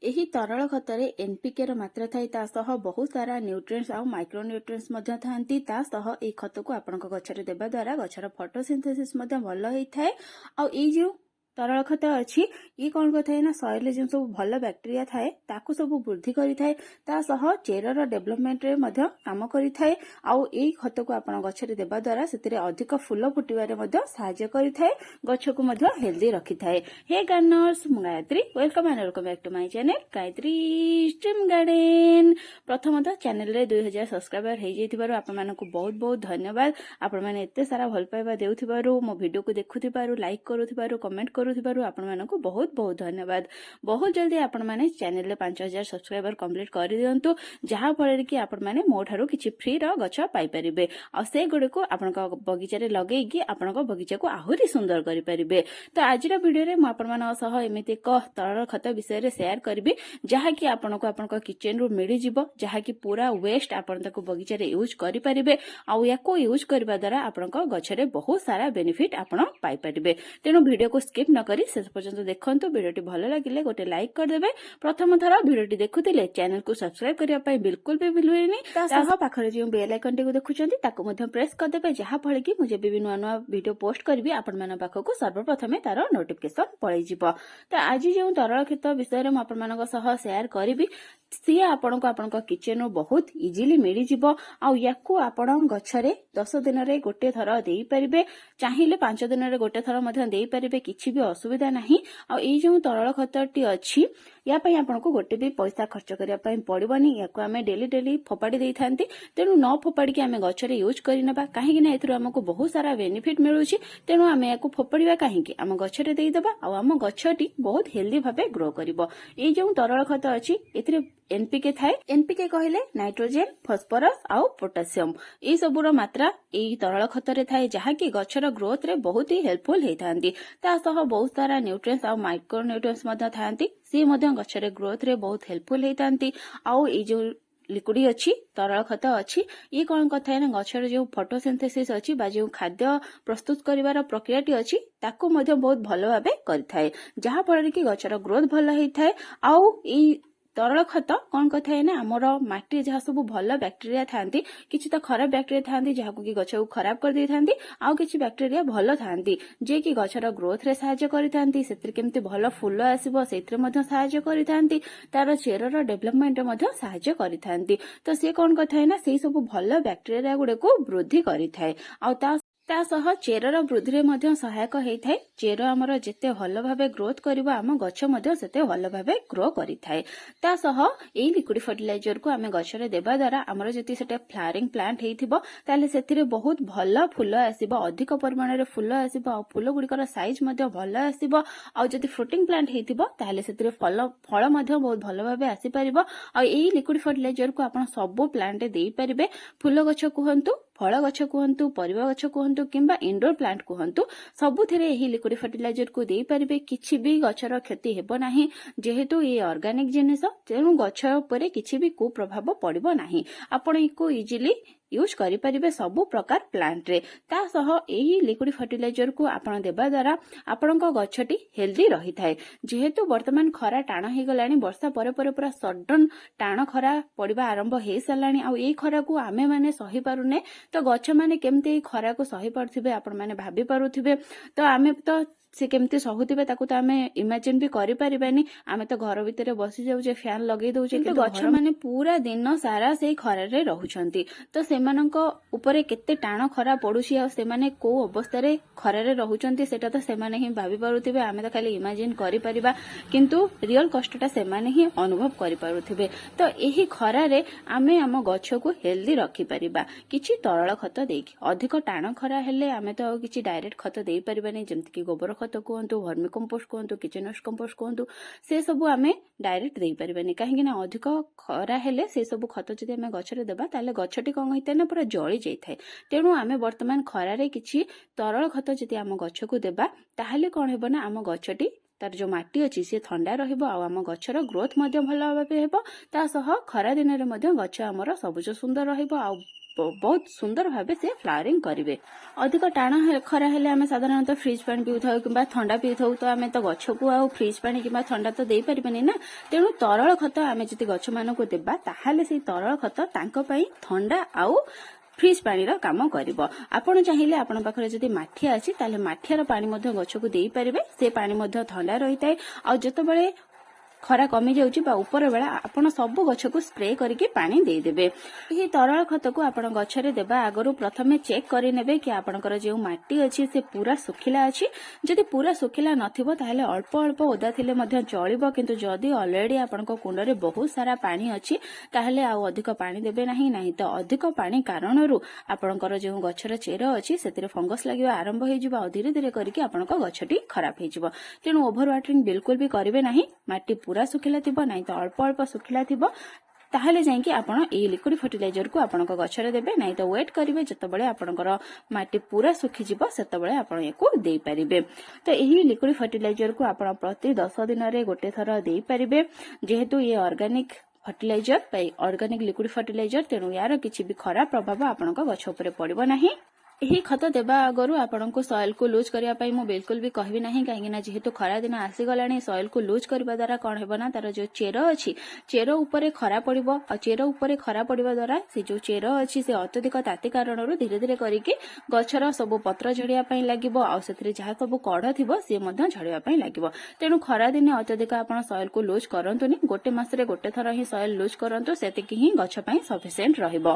ଏହି ତରଳ ଖତରେ ଏନପିକେର ମାତ୍ରା ଥାଏ। ତା ସହ ବହୁତ ସାରା ନ୍ୟୁଟ୍ରିଏଣ୍ଟସ୍ ଆଉ ମାଇକ୍ରୋନ୍ୟୁଟ୍ରିଏଣ୍ଟସ୍ ମଧ୍ୟ ଥାନ୍ତି। ତା ସହ ଏହି ଖତକୁ ଆପଣଙ୍କ ଗଛରେ ଦେବା ଦ୍ୱାରା ଗଛର ଫଟୋସିନ୍ଥେସିସ୍ ମଧ୍ୟ ଭଲ ହେଇଥାଏ। ଆଉ ଏଇ ଯେଉଁ ତରଳ ଖତ ଅଛି, ଇଏ କ'ଣ କରିଥାଏ ନା ସଏଲରେ ଯେଉଁ ସବୁ ଭଲ ବ୍ୟାକ୍ଟେରିଆ ଥାଏ, ତାକୁ ସବୁ ବୃଦ୍ଧି କରିଥାଏ। ତା ସହ ଚେରର ଡେଭଲପମେଣ୍ଟରେ ମଧ୍ୟ କାମ କରିଥାଏ। ଆଉ ଏଇ ଖତକୁ ଆପଣ ଗଛରେ ଦେବା ଦ୍ୱାରା ସେଥିରେ ଅଧିକ ଫୁଲ ଫୁଟିବାରେ ମଧ୍ୟ ସାହାଯ୍ୟ କରିଥାଏ, ଗଛକୁ ମଧ୍ୟ ହେଲ୍ଦି ରଖିଥାଏ। ହେ ଗାର୍ଡନର୍ସ, ମୁଁ Gayatri. Welcome and welcome back to my channel, Gayatri stream garden. ପ୍ରଥମତଃ ଚ୍ୟାନେଲରେ 2000 ସବସ୍କ୍ରାଇବର ହେଇଯାଇଥିବାରୁ ଆପଣମାନଙ୍କୁ ବହୁତ ବହୁତ ଧନ୍ୟବାଦ। ଆପଣମାନେ ଏତେ ସାରା ଭଲ ପାଇବା ଦେଉଥିବାରୁ, ମୋ ଭିଡ଼ିଓକୁ ଦେଖୁଥିବାରୁ, ଲାଇକ୍ କରୁଥିବାରୁ, କମେଣ୍ଟ କରୁଥିବାରୁ ଆପଣମାନଙ୍କୁ ବହୁତ ବହୁତ ଧନ୍ୟବାଦ। ବହୁତ ଜଲ୍ଦି ଆପଣମାନେ ଚ୍ୟାନେଲରେ 5000 ସବସ୍କ୍ରାଇବର କମ୍ପ୍ଲିଟ୍ କରିଦିଅନ୍ତୁ, ଯାହାଫଳରେ କି ଆପଣମାନେ ମୋ ଠାରୁ କିଛି ଫ୍ରିର ଗଛ ପାଇପାରିବେ ଆଉ ସେଗୁଡ଼ିକୁ ଆପଣଙ୍କ ବଗିଚାରେ ଲଗେଇକି ଆପଣଙ୍କ ବଗିଚାକୁ ଆହୁରି ସୁନ୍ଦର କରିପାରିବେ। ତ ଆଜିର ଭିଡ଼ିଓରେ ମୁଁ ଆପଣମାନଙ୍କ ସହ ଏମିତି ଏକ ତରଳ ଖତ ବିଷୟରେ ସେୟାର କରିବି, ଯାହାକି ଆପଣଙ୍କୁ ଆପଣଙ୍କ କିଚେନରୁ ମିଳିଯିବ, ଯାହାକି ପୁରା ୱେଷ୍ଟ ଆପଣ ତାକୁ ବଗିଚାରେ ୟୁଜ୍ କରିପାରିବେ। ଆଉ ୟାକୁ ୟୁଜ୍ କରିବା ଦ୍ୱାରା ଆପଣଙ୍କ ଗଛରେ ବହୁତ ସାରା ବେନିଫିଟ୍ ଆପଣ ପାଇପାରିବେ। ତେଣୁ ଭିଡ଼ିଓକୁ ସ୍କିପ୍ ନ କରି ଶେଷ ପର୍ଯ୍ୟନ୍ତ ଦେଖନ୍ତୁ। ଭିଡ଼ିଓଟି ଭଲ ଲାଗିଲେ ଗୋଟେ ଲାଇକ୍ କରିଦେବେ। ପ୍ରଥମ ଥର ଭିଡ଼ିଓଟି ଦେଖୁଥିଲେ ଚ୍ୟାନେଲକୁ ସବସ୍କ୍ରାଇବ୍ କରିବା ପାଇଁ ବିଲକୁଲ ବି ଭୁଲିବେନି। ତା ସହ ପାଖରେ ଯେଉଁ ବେଲ୍ ଆଇକନ୍ଟିକୁ ଦେଖୁଛନ୍ତି, ତାକୁ ମଧ୍ୟ ପ୍ରେସ୍ କରିଦେବେ, ଯାହାଫଳରେ କି ମୁଁ ଯେବେ ବି ନୂଆ ନୂଆ ଭିଡ଼ିଓ ପୋଷ୍ଟ କରିବି, ଆପଣମାନଙ୍କ ପାଖକୁ ସର୍ବପ୍ରଥମେ ତାର ନୋଟିଫିକେସନ ପଳେଇଯିବ। ତ ଆଜି ଯେଉଁ ତରଳ ଖତ ବିଷୟରେ ମୁଁ ଆପଣମାନଙ୍କ ସହ ସେୟାର କରିବି, ସିଏ ଆପଣଙ୍କୁ ଆପଣଙ୍କ କିଚେନରୁ ବହୁତ ଇଜିଲି ମିଳିଯିବ। ଆଉ ୟାକୁ ଆପଣ ଗଛରେ 10 ଦିନରେ ଗୋଟେ ଥର ଦେଇପାରିବେ, ଚାହିଁଲେ 5 ଦିନରେ ଗୋଟେ ଥର ମଧ୍ୟ ଦେଇପାରିବେ, କିଛି ବି ଅସୁବିଧା ନାହିଁ। ଆଉ ଏଇ ଯେଉଁ ତରଳ ଖତଟି ଅଛି, ୟା ପାଇଁ ଆପଣଙ୍କୁ ଗୋଟେ ବି ପଇସା ଖର୍ଚ୍ଚ କରିବା ପାଇଁ ପଡ଼ିବନି। ୟାକୁ ଆମେ ଡେଲି ଡେଲି ଫୋପାଡ଼ି ଦେଇଥାନ୍ତି, ତେଣୁ ନ ଫୋପାଡ଼ିକି ଆମେ ଗଛରେ ୟୁଜ୍ କରିନେବା, କାହିଁକି ନା ଏଥିରୁ ଆମକୁ ବହୁତ ସାରା ବେନିଫିଟ୍ ମିଳୁଛି। ତେଣୁ ଆମେ ୟାକୁ ଫୋପାଡ଼ିବା କାହିଁକି? ଆମ ଗଛରେ ଦେଇଦେବା ଆଉ ଆମ ଗଛଟି ବହୁତ ହେଲ୍ଦି ଭାବେ ଗ୍ରୋ କରିବ। ଏଇ ଯେଉଁ ତରଳ ଖତ ଅଛି, ଏଥିରେ ଏନପିକେ ଥାଏ। ଏନପିକେ କହିଲେ ନାଇଟ୍ରୋଜେନ, ଫସ୍ଫରସ୍ ଆଉ ପୋଟାସିୟମ। ଏଇ ସବୁର ମାତ୍ରା ଏଇ ତରଳ ଖତରେ ଥାଏ, ଯାହାକି ଗଛର ଗ୍ରୋଥରେ ବହୁତ ହି ହେଲ୍ପଫୁଲ ହେଇଥାନ୍ତି। ତା ସହ ବହୁତ ସାରା ନ୍ୟୁଟ୍ରିଏଣ୍ଟସ୍ ଆଉ ମାଇକ୍ରୋ ନ୍ୟୁଟ୍ରିଏଣ୍ଟସ୍ ମଧ୍ୟ ଥାନ୍ତି। ସିଏ ମଧ୍ୟ ଗଛରେ ଗ୍ରୋଥରେ ବହୁତ ହେଲ୍ପଫୁଲ ହେଇଥାନ୍ତି। ଆଉ ଏଇ ଯୋଉ ଲିକ୍ୱିଡ ଅଛି, ତରଳ ଖତ ଅଛି, ଇଏ କଣ କରିଥାଏ ନା ଗଛର ଯେଉଁ ଫଟୋସିନ୍ଥେସିସ୍ ଅଛି ବା ଯେଉଁ ଖାଦ୍ୟ ପ୍ରସ୍ତୁତ କରିବାର ପ୍ରକ୍ରିୟାଟି ଅଛି, ତାକୁ ମଧ୍ୟ ବହୁତ ଭଲ ଭାବେ କରିଥାଏ, ଯାହାଫଳରେ କି ଗଛର ଗ୍ରୋଥ ଭଲ ହେଇଥାଏ। ଆଉ ଏଇ ତରଳ ଖତ କଣ କରିଥାଏ ନା ଆମର ମାଟିରେ ଯାହା ସବୁ ଭଲ ବ୍ୟାକ୍ଟେରିଆ ଥାନ୍ତି, କିଛି ତ ଖରାପ ବ୍ୟାକ୍ଟେରିଆ ଥାନ୍ତି ଯାହାକୁ କି ଗଛକୁ ଖରାପ କରିଦେଇଥାନ୍ତି, ଆଉ କିଛି ବ୍ୟାକ୍ଟେରିଆ ଭଲ ଥାନ୍ତି ଯିଏକି ଗଛର ଗ୍ରୋଥରେ ସାହାଯ୍ୟ କରିଥାନ୍ତି, ସେଥିରେ କେମିତି ଭଲ ଫୁଲ ଆସିବ ସେଇଥିରେ ମଧ୍ୟ ସାହାଯ୍ୟ କରିଥାନ୍ତି, ତାର ଚେରର ଡେଭଲପମେଣ୍ଟରେ ମଧ୍ୟ ସାହାଯ୍ୟ କରିଥାନ୍ତି। ତ ସିଏ କଣ କରିଥାଏ ନା ସେଇ ସବୁ ଭଲ ବ୍ୟାକ୍ଟେରିଆ ଗୁଡିକୁ ବୃଦ୍ଧି କରିଥାଏ ଆଉ ତା ସହ ଚେରର ବୃଦ୍ଧିରେ ମଧ୍ୟ ସହାୟକ ହେଇଥାଏ। ଚେର ଆମର ଯେତେ ଭଲ ଭାବେ ଗ୍ରୋଥ କରିବ, ଆମ ଗଛ ମଧ୍ୟ ସେତେ ଭଲ ଭାବେ ଗ୍ରୋ କରିଥାଏ। ତା ସହ ଏଇ ଲିକ୍ୱିଡ ଫର୍ଟିଲାଇଜରକୁ ଆମେ ଗଛରେ ଦେବା ଦ୍ୱାରା ଆମର ଯଦି ସେଟା ଫ୍ଲାୱାରିଂ ପ୍ଲାଣ୍ଟ ହେଇଥିବ, ତାହେଲେ ସେଥିରେ ବହୁତ ଭଲ ଫୁଲ ଆସିବ, ଅଧିକ ପରିମାଣରେ ଫୁଲ ଆସିବ ଆଉ ଫୁଲ ଗୁଡ଼ିକର ସାଇଜ ମଧ୍ୟ ଭଲ ଆସିବ। ଆଉ ଯଦି ଫ୍ରୁଟିଂ ପ୍ଲାଣ୍ଟ ହେଇଥିବ, ତାହେଲେ ସେଥିରେ ଫଳ ମଧ୍ୟ ବହୁତ ଭଲ ଭାବେ ଆସିପାରିବ। ଆଉ ଏଇ ଲିକ୍ୱିଡ ଫର୍ଟିଲାଇଜରକୁ ଆପଣ ସବୁ ପ୍ଲାଣ୍ଟରେ ଦେଇପାରିବେ। ଫୁଲ ଗଛ କୁହନ୍ତୁ, ଫଳ ଗଛ କୁହନ୍ତୁ, ପରିବା ଗଛ କୁହନ୍ତୁ କିମ୍ବା ଇନଡୋର ପ୍ଲାଣ୍ଟ କୁହନ୍ତୁ, ସବୁଥିରେ ଏହି ଲିକ୍ୱିଡ ଫର୍ଟିଲାଇଜରକୁ ଦେଇପାରିବେ। କିଛି ବି ଗଛର କ୍ଷତି ହେବ ନାହିଁ। ଯେହେତୁ ଇଏ ଅର୍ଗାନିକ ଜିନିଷ, ତେଣୁ ଗଛ ଉପରେ କିଛି ବି କୁପ୍ରଭାବ ପଡ଼ିବ ନାହିଁ। ଆପଣ ୟାକୁ ଇଜିଲି ୟୁଜ୍ କରିପାରିବେ ସବୁ ପ୍ରକାର ପ୍ଲାଣ୍ଟରେ। ତା ସହ ଏହି ଲିକ୍ୱିଡ ଫର୍ଟିଲାଇଜରକୁ ଆପଣ ଦେବା ଦ୍ୱାରା ଆପଣଙ୍କ ଗଛଟି ହେଲ୍ଦି ରହିଥାଏ। ଯେହେତୁ ବର୍ତ୍ତମାନ ଖରା ଟାଣ ହେଇଗଲାଣି, ବର୍ଷା ପରେ ପରେ ପୁରା ସଡନ ଟାଣ ଖରା ପଡ଼ିବା ଆରମ୍ଭ ହେଇସାରିଲାଣି। ଆଉ ଏଇ ଖରାକୁ ଆମେମାନେ ସହିପାରୁନେ, ତ ଗଛମାନେ କେମିତି ଏଇ ଖରାକୁ ସହିପାରୁଥିବେ, ଆପଣମାନେ ଭାବି ପାରୁଥିବେ। ତ ଆମେ ତ ସେ କେମିତି ସହୁଥିବେ, ତାକୁ ତ ଆମେ ଇମାଜିନ୍ ବି କରିପାରିବାନି। ଆମେ ତ ଘର ଭିତରେ ବସି ଯାଉଛେ, ଫ୍ୟାନ୍ ଲଗେଇ ଦଉଛେ, କିନ୍ତୁ ଗଛ ମାନେ ପୁରା ଦିନ ସାରା ସେଇ ଖରାରେ ରହୁଛନ୍ତି। ତ ସେମାନଙ୍କ ଉପରେ କେତେ ଟାଣ ଖରା ପଡୁଛି ଆଉ ସେମାନେ କୋଉ ଅବସ୍ଥାରେ ଖରାରେ ରହୁଛନ୍ତି, ସେଟା ତ ସେମାନେ ହିଁ ଭାବି ପାରୁଥିବେ। ଆମେ ତ ଖାଲି ଇମାଜିନ୍ କରିପାରିବା, କିନ୍ତୁ ରିଅଲ କଷ୍ଟଟା ସେମାନେ ହିଁ ଅନୁଭବ କରିପାରୁଥିବେ। ତ ଏହି ଖରାରେ ଆମେ ଆମ ଗଛକୁ ହେଲ୍ଦି ରଖିପାରିବା କିଛି ତରଳ ଖତ ଦେଇକି। ଅଧିକ ଟାଣ ଖରା ହେଲେ ଆମେ ତ ଆଉ କିଛି ଡାଇରେକ୍ଟ ଖତ ଦେଇପାରିବାନି, ଯେମିତିକି ଗୋବର ଖତ କୁହନ୍ତୁ, ଭର୍ମି କମ୍ପୋଷ୍ଟ କୁହନ୍ତୁ, କିଚେନ ୱେଷ୍ଟ କମ୍ପୋଷ୍ଟ କୁହନ୍ତୁ, ସେ ସବୁ ଆମେ ଡାଇରେକ୍ଟ ଦେଇପାରିବାନି। କାହିଁକି ନା ଅଧିକ ଖରା ହେଲେ ସେ ସବୁ ଖତ ଯଦି ଆମେ ଗଛରେ ଦେବା, ତାହେଲେ ଗଛଟି କଣ ହେଇଥାଏ ନା ପୁରା ଜଳି ଯାଇଥାଏ। ତେଣୁ ଆମେ ବର୍ତ୍ତମାନ ଖରାରେ କିଛି ତରଳ ଖତ ଯଦି ଆମ ଗଛକୁ ଦେବା, ତାହେଲେ କଣ ହେବ ନା ଆମ ଗଛଟି ତାର ଯୋଉ ମାଟି ଅଛି ସିଏ ଥଣ୍ଡା ରହିବ ଆଉ ଆମ ଗଛର ଗ୍ରୋଥ ମଧ୍ୟ ଭଲ ଭାବେ ହେବ। ତା ସହ ଖରା ଦିନରେ ମଧ୍ୟ ଗଛ ଆମର ସବୁଜ ସୁନ୍ଦର ରହିବ ଆଉ ବହୁତ ସୁନ୍ଦର ଭାବେ ସେ ଫ୍ଲାୱାରିଂ କରିବେ। ଅଧିକ ଟାଣ ଖରା ହେଲେ ଆମେ ସାଧାରଣତଃ ଫ୍ରିଜ୍ ପାଣି ପିଉଥାଉ କିମ୍ବା ଥଣ୍ଡା ପିଉଥାଉ। ତ ଆମେ ତ ଗଛକୁ ଆଉ ଫ୍ରିଜ୍ ପାଣି କିମ୍ବା ଥଣ୍ଡା ତ ଦେଇପାରିବାନି ନା। ତେଣୁ ତରଳ ଖତ ଆମେ ଯଦି ଗଛମାନଙ୍କୁ ଦେବା, ତାହେଲେ ସେଇ ତରଳ ଖତ ତାଙ୍କ ପାଇଁ ଥଣ୍ଡା ଆଉ ଫ୍ରିଜ୍ ପାଣିର କାମ କରିବ। ଆପଣ ଚାହିଁଲେ ଆପଣଙ୍କ ପାଖରେ ଯଦି ମାଠିଆ ଅଛି, ତାହେଲେ ମାଠିଆର ପାଣି ମଧ୍ୟ ଗଛକୁ ଦେଇପାରିବେ। ସେ ପାଣି ମଧ୍ୟ ଥଣ୍ଡା ରହିଥାଏ। ଆଉ ଯେତେବେଳେ ଖରା କମି ଯାଉଛି ବା ଉପର ବେଳା, ଆପଣ ସବୁ ଗଛକୁ ସ୍ପ୍ରେ କରିକି ପାଣି ଦେଇଦେବେ। ଏହି ତରଳ ଖତକୁ ଆପଣ ଗଛରେ ଦେବା ଆଗରୁ ପ୍ରଥମେ ଚେକ୍ କରିନେବେ କି ଆପଣଙ୍କର ଯେଉଁ ମାଟି ଅଛି, ସେ ପୁରା ଶୁଖିଲା ଅଛି। ଯଦି ପୁରା ଶୁଖିଲା ନଥିବ, ତାହେଲେ ଅଳ୍ପ ଅଳ୍ପ ଓଦା ଥିଲେ ମଧ୍ୟ ଚଳିବ। କିନ୍ତୁ ଯଦି ଅଲରେଡି ଆପଣଙ୍କ କୁଣ୍ଡରେ ବହୁତ ସାରା ପାଣି ଅଛି, ତାହେଲେ ଆଉ ଅଧିକ ପାଣି ଦେବେ ନାହିଁ। ନାହିଁ ତ ଅଧିକ ପାଣି କାରଣରୁ ଆପଣଙ୍କର ଯେଉଁ ଗଛର ଚେର ଅଛି, ସେଥିରେ ଫଙ୍ଗସ୍ ଲାଗିବା ଆରମ୍ଭ ହେଇଯିବ ଆଉ ଧୀରେ ଧୀରେ କରିକି ଆପଣଙ୍କ ଗଛଟି ଖରାପ ହେଇଯିବ। ତେଣୁ ଓଭର ୱାଟରିଂ ବିଲକୁଲ ବି କରିବେ ନାହିଁ। ମାଟି ପୁରା ଶୁଖିଲା ଥିବ, ନାହିଁ ତ ଅଳ୍ପ ଅଳ୍ପ ଶୁଖିଲା ଥିବ, ତାହେଲେ ଯାଇକି ଆପଣ ଏଇ ଲିକ୍ୱିଡ ଫର୍ଟିଲାଇଜରକୁ ଆପଣଙ୍କ ଗଛରେ ଦେବେ। ନାହିଁ ତ ୱେଟ୍ କରିବେ, ଯେତେବେଳେ ଆପଣଙ୍କର ମାଟି ପୁରା ଶୁଖିଯିବ, ସେତେବେଳେ ଆପଣ ୟାକୁ ଦେଇପାରିବେ। ତ ଏହି ଲିକ୍ୱିଡ ଫର୍ଟିଲାଇଜରକୁ ଆପଣ ପ୍ରତି 10 ଦିନରେ ଗୋଟେ ଥର ଦେଇପାରିବେ। ଯେହେତୁ ଇଏ ଅର୍ଗାନିକ ଫର୍ଟିଲାଇଜର ବା ଅର୍ଗାନିକ ଲିକ୍ୱିଡ ଫର୍ଟିଲାଇଜର, ତେଣୁ ୟାର କିଛି ବି ଖରାପ ପ୍ରଭାବ ଆପଣଙ୍କ ଗଛ ଉପରେ ପଡ଼ିବ ନାହିଁ। ଏହି ଖତ ଦେବା ଆଗରୁ ଆପଣଙ୍କୁ ସଏଲକୁ ଲୁଜ୍ କରିବା ପାଇଁ ମୁଁ ବିଲକୁଲ ବି କହିବି ନାହିଁ। କାହିଁକି ନା ଯେହେତୁ ଖରା ଦିନ ଆସିଗଲାଣି, ସଏଲକୁ ଲୁଜ୍ କରିବା ଦ୍ୱାରା କ'ଣ ହେବ ନା ତାର ଯୋଉ ଚେର ଅଛି, ଚେର ଉପରେ ଖରା ପଡ଼ିବ। ଆଉ ଚେର ଉପରେ ଖରା ପଡ଼ିବା ଦ୍ୱାରା ସେ ଯୋଉ ଚେର ଅଛି, ସେ ଅତ୍ୟଧିକ ତାତି କାରଣରୁ ଧୀରେ ଧୀରେ କରିକି ଗଛର ସବୁ ପତ୍ର ଝଡ଼ିବା ପାଇଁ ଲାଗିବ ଆଉ ସେଥିରେ ଯାହା ସବୁ କଢ଼ ଥିବ, ସିଏ ମଧ୍ୟ ଝଡ଼ିବା ପାଇଁ ଲାଗିବ। ତେଣୁ ଖରା ଦିନେ ଅତ୍ୟଧିକ ଆପଣ ସଏଲକୁ ଲୁଜ୍ କରନ୍ତୁନି। ଗୋଟେ ମାସରେ ଗୋଟେ ଥର ହିଁ ସଏଲ ଲୁଜ୍ କରନ୍ତୁ, ସେତିକି ହିଁ ଗଛ ପାଇଁ ସଫିସିଏଣ୍ଟ ରହିବ।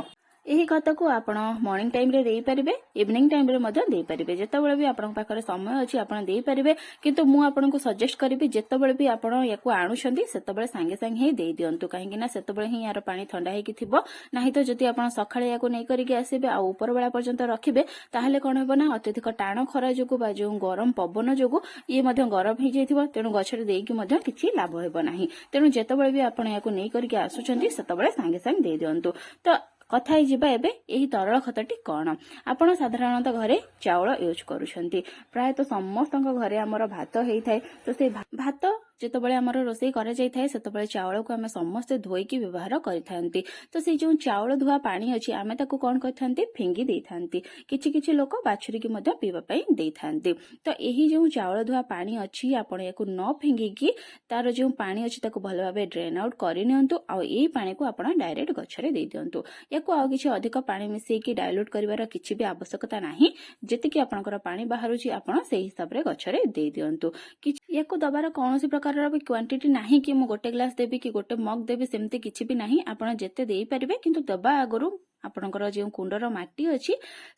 ଏହି ଖତକୁ ଆପଣ ମର୍ଣ୍ଣିଂ ଟାଇମରେ ଦେଇପାରିବେ, ଇଭିନିଂ ଟାଇମରେ ମଧ୍ୟ ଦେଇପାରିବେ। ଯେତେବେଳେ ବି ଆପଣଙ୍କ ପାଖରେ ସମୟ ଅଛି, ଆପଣ ଦେଇପାରିବେ। କିନ୍ତୁ ମୁଁ ଆପଣଙ୍କୁ ସଜେଷ୍ଟ କରିବି, ଯେତେବେଳେ ବି ଆପଣ ୟାକୁ ଆଣୁଛନ୍ତି, ସେତେବେଳେ ସାଙ୍ଗେ ସାଙ୍ଗେ ହିଁ ଦେଇଦିଅନ୍ତୁ। କାହିଁକି ନା ସେତେବେଳେ ହିଁ ୟାର ପାଣି ଥଣ୍ଡା ହେଇକି ଥିବ। ନାହିଁ ତ ଯଦି ଆପଣ ସକାଳେ ୟାକୁ ନେଇ କରିକି ଆସିବେ ଆଉ ଉପରବେଳା ପର୍ଯ୍ୟନ୍ତ ରଖିବେ, ତାହେଲେ କ'ଣ ହେବ ନା ଅତ୍ୟଧିକ ଟାଣ ଖରା ଯୋଗୁଁ ବା ଯେଉଁ ଗରମ ପବନ ଯୋଗୁଁ ଇଏ ମଧ୍ୟ ଗରମ ହେଇଯାଇଥିବ। ତେଣୁ ଗଛରେ ଦେଇକି ମଧ୍ୟ କିଛି ଲାଭ ହେବ ନାହିଁ। ତେଣୁ ଯେତେବେଳେ ବି ଆପଣ ୟାକୁ ନେଇ କରିକି ଆସୁଛନ୍ତି, ସେତେବେଳେ ସାଙ୍ଗେ ସାଙ୍ଗେ ଦେଇଦିଅନ୍ତୁ। ତ କଥା ହେଇଯିବା ଏବେ ଏହି ତରଳ ଖତଟି କ'ଣ। ଆପଣ ସାଧାରଣତଃ ଘରେ ଚାଉଳ ୟୁଜ୍ କରୁଛନ୍ତି। ପ୍ରାୟତଃ ସମସ୍ତଙ୍କ ଘରେ ଆମର ଭାତ ହେଇଥାଏ। ତ ସେ ଭାତ ଯେତେବେଳେ ଆମର ରୋଷେଇ କରାଯାଇଥାଏ, ସେତେବେଳେ ଚାଉଳକୁ ଆମେ ସମସ୍ତେ ଧୋଇକି ବ୍ୟବହାର କରିଥାନ୍ତି। ତ ସେଇ ଯେଉଁ ଚାଉଳ ଧୁଆ ପାଣି ଅଛି, ଆମେ ତାକୁ କ'ଣ କରିଥାନ୍ତି? ଫିଙ୍ଗି ଦେଇଥାନ୍ତି। କିଛି କିଛି ଲୋକ ବାଛୁରୀକି ମଧ୍ୟ ପିଇବା ପାଇଁ ଦେଇଥାନ୍ତି। ତ ଏହି ଯେଉଁ ଚାଉଳ ଧୁଆ ପାଣି ଅଛି, ଆପଣ ୟାକୁ ନ ଫିଙ୍ଗିକି ତାର ଯେଉଁ ପାଣି ଅଛି, ତାକୁ ଭଲ ଭାବେ ଡ୍ରେନ୍ ଆଉଟ୍ କରିନିଅନ୍ତୁ ଆଉ ଏଇ ପାଣିକୁ ଆପଣ ଡାଇରେକ୍ଟ ଗଛରେ ଦେଇଦିଅନ୍ତୁ। ୟାକୁ ଆଉ କିଛି ଅଧିକ ପାଣି ମିଶେଇକି ଡାଇଲ୍ୟୁଟ୍ କରିବାର କିଛି ବି ଆବଶ୍ୟକତା ନାହିଁ। ଯେତିକି ଆପଣଙ୍କର ପାଣି ବାହାରୁଛି, ଆପଣ ସେଇ ହିସାବରେ ଗଛରେ ଦେଇଦିଅନ୍ତୁ। କିଛି ୟାକୁ ଦବାର କୌଣସି ପ୍ରକାରର ବି କ୍ୱାଣ୍ଟିଟି ନାହିଁ କି ମୁଁ ଗୋଟେ ଗ୍ଲାସ୍ ଦେବି କି ଗୋଟେ ମଗ୍ ଦେବି, ସେମିତି କିଛି ବି ନାହିଁ। ଆପଣ ଯେତେ ଦେଇପାରିବେ। କିନ୍ତୁ ଦେବା ଆଗରୁ ଆପଣଙ୍କର ଯେଉଁ କୁଣ୍ଡର ମାଟି ଅଛି,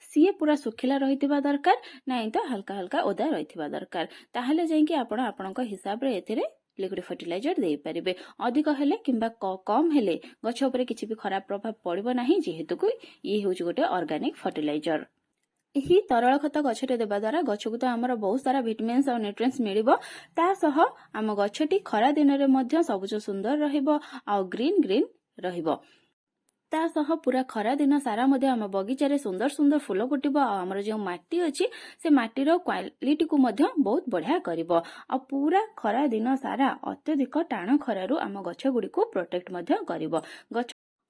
ସିଏ ପୁରା ଶୁଖିଲା ରହିଥିବା ଦରକାର, ନାହିଁ ତ ହାଲକା ହାଲକା ଓଦା ରହିଥିବା ଦରକାର। ତାହେଲେ ଯାଇକି ଆପଣ ଆପଣଙ୍କ ହିସାବରେ ଏଥିରେ ଲିକ୍ୱିଡ ଫର୍ଟିଲାଇଜର ଦେଇପାରିବେ। ଅଧିକ ହେଲେ କିମ୍ବା କମ୍ ହେଲେ ଗଛ ଉପରେ କିଛି ବି ଖରାପ ପ୍ରଭାବ ପଡ଼ିବ ନାହିଁ, ଯେହେତୁ କି ଇଏ ହେଉଛି ଗୋଟେ ଅର୍ଗାନିକ ଫର୍ଟିଲାଇଜର। ଏହି ତରଳ ଖତ ଗଛରେ ଦେବା ଦ୍ୱାରା ଗଛକୁ ତ ଆମର ବହୁତ ସାରା ଭିଟାମିନ୍ସ ଆଉ ନ୍ୟୁଟ୍ରିଏଣ୍ଟସ ମିଳିବ, ତା ସହ ଆମ ଗଛଟି ଖରା ଦିନରେ ମଧ୍ୟ ସବୁଜ ସୁନ୍ଦର ରହିବ ଆଉ ଗ୍ରୀନ୍ ଗ୍ରୀନ୍ ରହିବ। ତା ସହ ପୁରା ଖରା ଦିନ ସାରା ମଧ୍ୟ ଆମ ବଗିଚାରେ ସୁନ୍ଦର ସୁନ୍ଦର ଫୁଲ ଫୁଟିବ ଆଉ ଆମର ଯେଉଁ ମାଟି ଅଛି, ସେ ମାଟିର କ୍ୱାଲିଟିକୁ ମଧ୍ୟ ବହୁତ ବଢିଆ କରିବ। ଆଉ ପୁରା ଖରା ଦିନ ସାରା ଅତ୍ୟଧିକ ଟାଣ ଖରାରୁ ଆମ ଗଛ ଗୁଡ଼ିକୁ ପ୍ରୋଟେକ୍ଟ ମଧ୍ୟ କରିବ। ଗଛ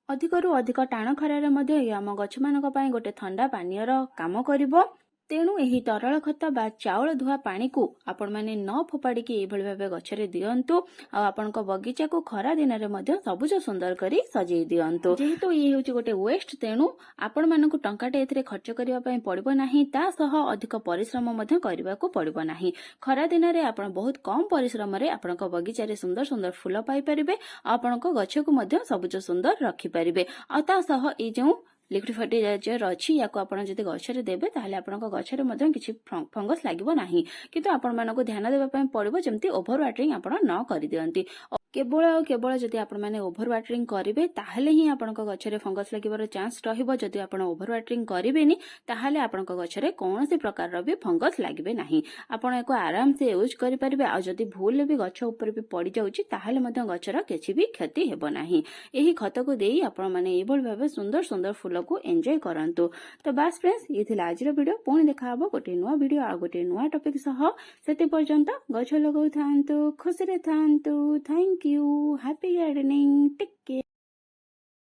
ଅଧିକରୁ ଅଧିକ ଟାଣ ଖରାରେ ମଧ୍ୟ ଇଏ ଆମ ଗଛମାନଙ୍କ ପାଇଁ ଗୋଟେ ଥଣ୍ଡା ପାନୀୟର କାମ କରିବ। ତେଣୁ ଏହି ତରଳ ଖତ ବା ଚାଉଳ ଧୁଆ ପାଣିକୁ ଆପଣମାନେ ନ ଫୋପାଡ଼ିକି ଏଇଭଳି ଭାବେ ଗଛରେ ଦିଅନ୍ତୁ ଆଉ ଆପଣଙ୍କ ବଗିଚାକୁ ଖରା ଦିନରେ ମଧ୍ୟ ସବୁଜ ସୁନ୍ଦର କରି ସଜେଇ ଦିଅନ୍ତୁ। ଯେହେତୁ ଇଏ ହେଉଛି ଗୋଟେ ୱେଷ୍ଟ, ତେଣୁ ଆପଣମାନଙ୍କୁ ଟଙ୍କାଟେ ଏଥିରେ ଖର୍ଚ୍ଚ କରିବା ପାଇଁ ପଡ଼ିବ ନାହିଁ। ତା ସହ ଅଧିକ ପରିଶ୍ରମ ମଧ୍ୟ କରିବାକୁ ପଡ଼ିବ ନାହିଁ। ଖରା ଦିନରେ ଆପଣ ବହୁତ କମ ପରିଶ୍ରମରେ ଆପଣଙ୍କ ବଗିଚାରେ ସୁନ୍ଦର ସୁନ୍ଦର ଫୁଲ ପାଇପାରିବେ ଆଉ ଆପଣଙ୍କ ଗଛକୁ ମଧ୍ୟ ସବୁଜ ସୁନ୍ଦର ରଖିପାରିବେ। ଆଉ ତା ସହ ଏଇ ଯେଉଁ ଲିକ୍ୱିଡ ଫର୍ଟିଲାଇଜର ଅଛି, ୟାକୁ ଆପଣ ଯଦି ଗଛରେ ଦେବେ, ତାହେଲେ ଆପଣଙ୍କ ଗଛରେ ମଧ୍ୟ କିଛି ଫଙ୍ଗସ୍ ଲାଗିବ ନାହିଁ। କିନ୍ତୁ ଆପଣମାନଙ୍କୁ ଧ୍ୟାନ ଦେବା ପାଇଁ ପଡ଼ିବ ଯେମିତି ଓଭର ୱାଟରିଂ ଆପଣ ନ କରିଦିଅନ୍ତି। କେବଳ ଆଉ କେବଳ ଯଦି ଆପଣମାନେ ଓଭର ୱାଟରିଂ କରିବେ, ତାହେଲେ ହିଁ ଆପଣଙ୍କ ଗଛରେ ଫଙ୍ଗସ୍ ଲାଗିବାର ଚାନ୍ସ ରହିବ। ଯଦି ଆପଣ ଓଭର ୱାଟରିଂ କରିବେନି, ତାହେଲେ ଆପଣଙ୍କ ଗଛରେ କୌଣସି ପ୍ରକାରର ବି ଫଙ୍ଗସ୍ ଲାଗିବେ ନାହିଁ। ଆପଣ ୟାକୁ ଆରାମସେ ୟୁଜ୍ କରିପାରିବେ। ଆଉ ଯଦି ଭୁଲରେ ବି ଗଛ ଉପରେ ବି ପଡ଼ିଯାଉଛି, ତାହେଲେ ମଧ୍ୟ ଗଛର କିଛି ବି କ୍ଷତି ହେବ ନାହିଁ। ଏହି ଖତକୁ ଦେଇ ଆପଣମାନେ ଏଇଭଳି ଭାବେ ସୁନ୍ଦର ସୁନ୍ଦର ଫୁଲକୁ ଏନ୍ଜୟ କରନ୍ତୁ। ତ ବାସ୍ ଫ୍ରେଣ୍ଡସ୍, ଇଏ ଥିଲା ଆଜିର ଭିଡ଼ିଓ। ପୁଣି ଦେଖାହବ ଗୋଟିଏ ନୂଆ ଭିଡ଼ିଓ ଆଉ ଗୋଟିଏ ନୂଆ ଟପିକ୍ ସହ। ସେଥି ପର୍ଯ୍ୟନ୍ତ ଗଛ ଲଗାଉଥାନ୍ତୁ, ଖୁସିରେ ଥାନ୍ତୁ। Thank you, happy gardening, take care.